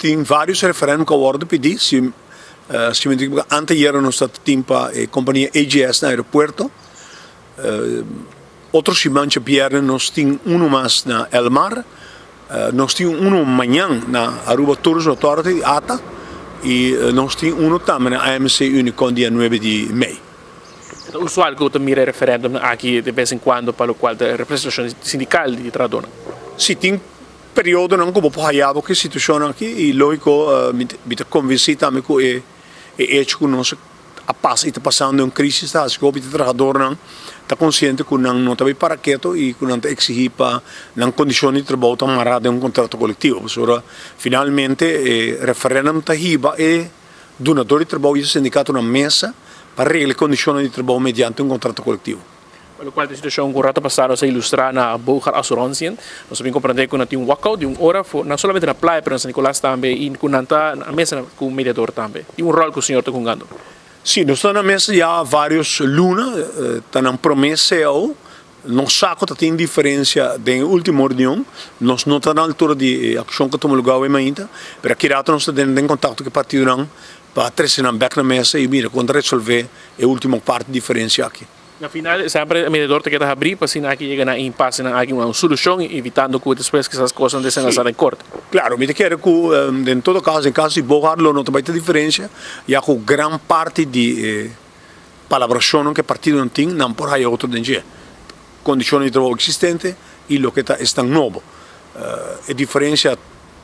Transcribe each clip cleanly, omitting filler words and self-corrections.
Tin varios referendum cu a wordo pidi, si si mi no ta ekiboca anteayer nos ta tin pa e compania AGS na aeropuerto, otro siman djabierne nos tin uno mas na Elmar, nos tin uno mañan na Aruba Tourism Authority, ata, y nos tin uno tambe na AMC Unicon dia nuebe di mei. E ta usual cu ta mira e referendumnan aki de bes en cuando pa locual ta e representacion sindical di trahadornan? Si tin periodonan ku bo por haya bo ku e situashonnan aki i lógiko mi ta konvensí tambe ku e echo ku nos a pasa i ta pasando un krísis ta hasi ku hopi di trahadornan ta konsiente ku nan no ta bai para keto i ku nan ta eksigí pa nan kondishon di trabou ta mará den un kontrato kolektivo. Pasobra finalmente e referèndum ta hiba e dunador di trabou i e sindikato na mesa pa regla e kondishonnan di trabou mediante un kontrato kolektivo. Pa lokual ta e situashon ku rato pasá nos a ilustrá na Bogar Asuransiën, nos a bin komprendé ku nan tin un walkout di un ora for no solamente na playa pero na San Nicolas tambe i ku nan ta na mesa ku mediador tambe. Tin un ròl ku señor ta hungando. Sí, nos ta na mesa ya vários luna, ta nan promé cao. Nos sa ku ta tin diferensia den e último reunion, nos no ta na altura di e akshon ku a tuma lugá awe mainta, pero aki rato nos ta den kontakto ku e partidonan pa trese nan bèk na mesa i mira kon ta resolvé e último parti diferensia aki. Na final, semper e mediador ta keda habrí pa asina aki yega na e impasenan aki un solushon, evitando ku despues kisas kosnan desenlasá den korte. Klaro, mi ta kere ku den todo kaso, den kaso di Bogart lo no ta bai ta diferensia, ya ku gran parti di e palabrashonnan ku e partidonan tin, nan por haya otro den dje. Kondishonnan di trabou eksistente i loke ta esnan nobo. E diferensia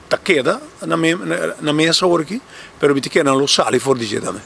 ta keda na mesa awor aki, pero mi ta kere nan lo sali for di dje tambe.